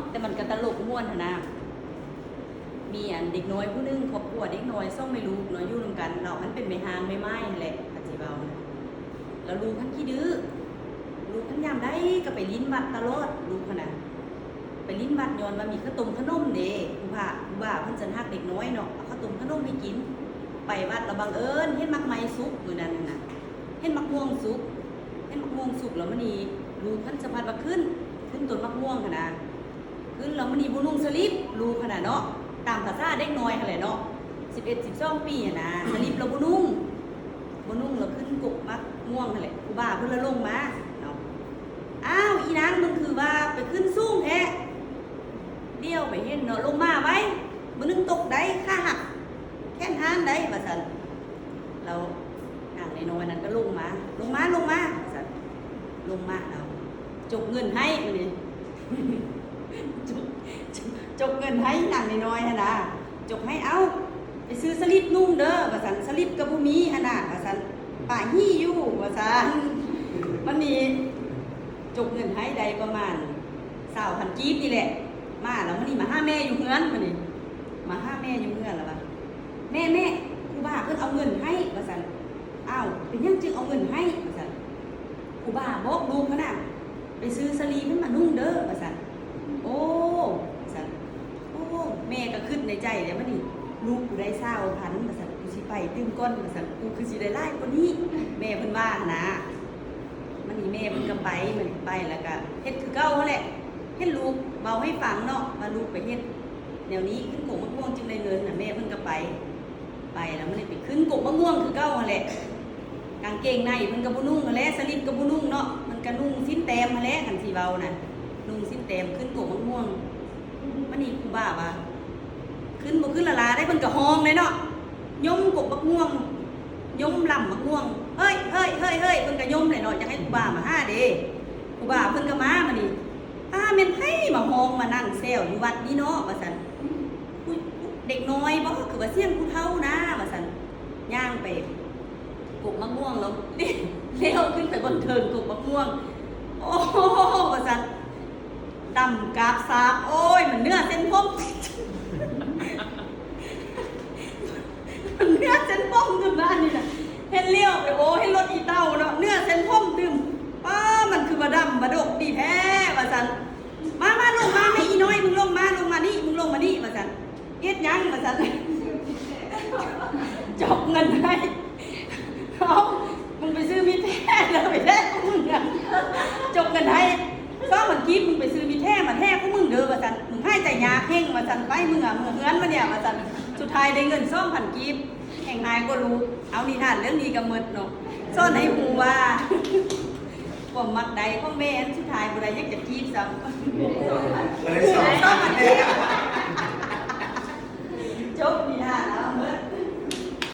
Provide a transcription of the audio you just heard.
ແຕ່ມັນກໍຕະຫຼົກມ່ວນຫັ້ນນະ. ມີອັນເດັກນ້ອຍຜູ້ໜຶ່ງ ຄອບຄົວເດັກນ້ອຍສອງແມ່ລູກເນາະ ຢູ່ນຳກັນ. ລາວຫັ້ນເປັນແມ່ຮ້າງແມ່ໝ້າຍຫັ້ນແຫຼະ ຄັນຊິເວົ້ານະ. ແລ້ວລູກຫັ້ນຂີ້ດື້ ລູກຫັ້ນຍາມໃດກໍໄປຫຼິ້ນວັດຕະຫຼອດ ລູກຫັ້ນນະ. ໄປຫຼິ້ນວັດຍ້ອນວ່າມີເຂົ້າຕົ້ມຂະໜົມເດ້ ຄູບາ ຄູບາເພິ່ນຈະຮັກເດັກນ້ອຍເນາະ ເອົາເຂົ້າຕົ້ມຂະໜົມໃຫ້ກິນ. ໄປວັດແລ້ວບັງເອີນເຫັນໝາກໄມ້ສຸກ ມື້ນັ້ນຫັ້ນນະ ເຫັນໝາກມ່ວງສຸກ ເຫັນໝາກມ່ວງສຸກ. ແລ້ວມານີ້ລູກຫັ້ນສະພັດວ່າຂຶ້ນ ຂຶ້ນຕົ້ນໝາກມ່ວງຫັ້ນນະ. ຂຶ້ນແລ້ວມານີ້ບໍ່ນຸ່ງສະລິບ ລູກຫັ້ນນະເນາະ ຕາມພາສາເດັກນ້ອຍຫັ້ນແຫຼະເນາະ ສິບເອັດ ສິບສອງປີຫັ້ນນະ. ສະລິບລາວບໍ່ນຸ່ງ ບໍ່ນຸ່ງ ລາວຂຶ້ນກົກໝາກມ່ວງຫັ້ນແຫຼະ. ຄູບາເພິ່ນລະລົງມາເນາະ. ອ້າວ ອີນາງ ມຶງຄືວ່າໄປຂຶ້ນສູງແທ້? ຫຼຽວໄປເຫັນເນາະ ລົງມາໄວ ບາດໜຶ່ງຕົກໄດ໋ ຂາຫັກ ແຂນຫ້ານໄດ໋ ວ່າຊັ້ນ. ແລ້ວນາງນ້ອຍໆນັ້ນກໍລົງມາ ລົງມາ ລົງມາ ວ່າຊັ້ນ. ລົງມາແລ້ວຈົກເງິນໃຫ້ ມື້ນີ້ ຈົກ ຈົກເງິນໃຫ້ນາງນ້ອຍໆຫັ້ນນະ ຈົກໃຫ້. ເອົ້າ ໄປຊື້ສະລິບນຸ່ງເດີ ວ່າຊັ້ນ. ສະລິບກໍບໍ່ມີຫັ້ນນະ ວ່າຊັ້ນ. ປາຫີ້ຢູ່ ວ່າຊັ້ນ. ບາດນີ້ຈົກເງິນໃຫ້ໄດ້ປະມານຊາວພັນກີບນີ້ແຫຼະ. ມາແລ້ວ ມານີ້ມາຫາແມ່ຢູ່ເຮືອນ ມານີ້ ມາຫາແມ່ຢູ່ເຮືອນແລ້ວວ່າ ແມ່ ແມ່ ຄູບາເພິ່ນເອົາເງິນໃຫ້ ວ່າຊັ້ນ. ອ້າວ ເປັນຫຍັງຈຶ່ງເອົາເງິນໃຫ້ ວ່າຊັ້ນ. ຄູບາບອກລູກຫັ້ນນະ ໄປຊື້ສາລີເພິ່ນມານຸ່ງເດີ ວ່າຊັ້ນ. ໂອ້ ວ່າຊັ້ນ. ໂອ້ ແມ່ກໍຄິດໃນໃຈແລ້ວ ບາດນີ້ລູກກູໄດ້ຊາວພັນ ວ່າຊັ້ນ. ກູຊິໄປຕື່ມກ່ອນ ວ່າຊັ້ນ ກູຄືຊິໄດ້ຫຼາຍກວ່ານີ້ ແມ່ເພິ່ນວ່າຫັ້ນນະ. ບາດນີ້ແມ່ເພິ່ນກໍໄປ ມັນໄປແລ້ວກໍເຮັດຄືເກົ່າຫັ້ນແຫຼະ. ເຫັນລູກເວົ້າໃຫ້ຟັງເນາະ ວ່າລູກໄປເຮັດແນວນີ້ ຂຶ້ນກົກໝາກມ່ວງຈຶ່ງໄດ້ເງິນນະ ແມ່ເພິ່ນກໍໄປ ໄປແລ້ວມັນໄດ້ໄປຂຶ້ນກົກໝາກມ່ວງຄືເກົ່າຫັ້ນແຫຼະ. ກາງເກງໃນເພິ່ນກໍບໍ່ນຸ່ງຫັ້ນແຫຼະ ສະລິບກໍບໍ່ນຸ່ງເນາະ ມັນກໍນຸ່ງສິ້ນແຕ້ມຫັ້ນແຫຼະ ຄັນຊິເວົ້ານະ ນຸ່ງສິ້ນແຕ້ມຂຶ້ນກົກໝາກມ່ວງ. ບາດນີ້ຄູບາວ່າ ຂຶ້ນບໍ່ຂຶ້ນລະລາໄດ໋ ເພິ່ນກໍຮ້ອງເດ້ເນາະ ຍົມກົກໝາກມ່ວງ ຍົມລຳໝາກມ່ວງ ເຮີ້ຍ ເຮີ້ຍ ເຮີ້ຍ ເຮີ້ຍ ເພິ່ນກໍຍົມແຫຼະເນາະ ຢາກໃຫ້ຄູບາມາຫາເດ້. ຄູບາເພິ່ນກໍມາ ບາດນີ້ ອ້າ ແມ່ນໃຜມາຮ້ອງມານັ່ງແຊວຢູ່ວັດນີ້ເນາະ ວ່າຊັ້ນ. ເດັກນ້ອຍບໍ ຄືວ່າສຽງຜູ້ເຖົ້ານະ ວ່າຊັ້ນ. ຍ່າງໄປກົກໝາກມ່ວງ ແລ້ວ ແລ້ວຂຶ້ນໄປເບິ່ງເທິງກົກໝາກມ່ວງ ໂອ້ ວ່າຊັ້ນ ດຳກາບສາບ ໂອ້ຍ ມັນເນື້ອເສັ້ນຜົມ ມັນເນື້ອເສັ້ນຜົມຂຶ້ນມານີ້ນະ. ເຫັນຫຼຽວໄປ ໂອ້ ເຫັນລົດອີເຕົ່າເນາະ ເນື້ອເສັ້ນຜົມຕື່ມ ປ້າ ມັນຄືວ່າດຳບາດົກດີແທ້ ວ່າຊັ້ນ. ມາ ມາ ລົງມາແມ່ ອີນ້ອຍ ມຶງລົງມາ ລົງມານີ້ ມຶງລົງມານີ້ ວ່າຊັ້ນ. ເຮັດຫຍັງ ວ່າຊັ້ນ. ຈົກເງິນໃຫ້. ເອົ້າ ມຶງໄປຊື້ມີດແພ້ເດີ ໄປແທ້ຂອງມຶງນະ ຈົກເງິນໃຫ້ສອງພັນກີບ ມຶງໄປຊື້ມີດແພ້ມາແທ້ຂອງມຶງເດີ ວ່າຊັ້ນ. ມຶງຫາຍໃຈຍາກແຮງ ວ່າຊັ້ນ. ໄປ ມຶງອະ ເມືອເຮືອນມານີ້ ວ່າຊັ້ນ. ສຸດທ້າຍໄດ້ເງິນສອງພັນກີບ ແຮງຮ້າຍກວ່າລູກ. ເອົາ ນິທານເລື່ອງນີ້ກໍໝົດເນາະ ສອນໃຫ້ຮູ້ວ່າ ຄວາມມັກໃດຂອງແມ່ ອັນສຸດທ້າຍບໍ່ໄດ້ຢາກຈະຈີບຊ້ຳ. ກໍໄດ້ສອ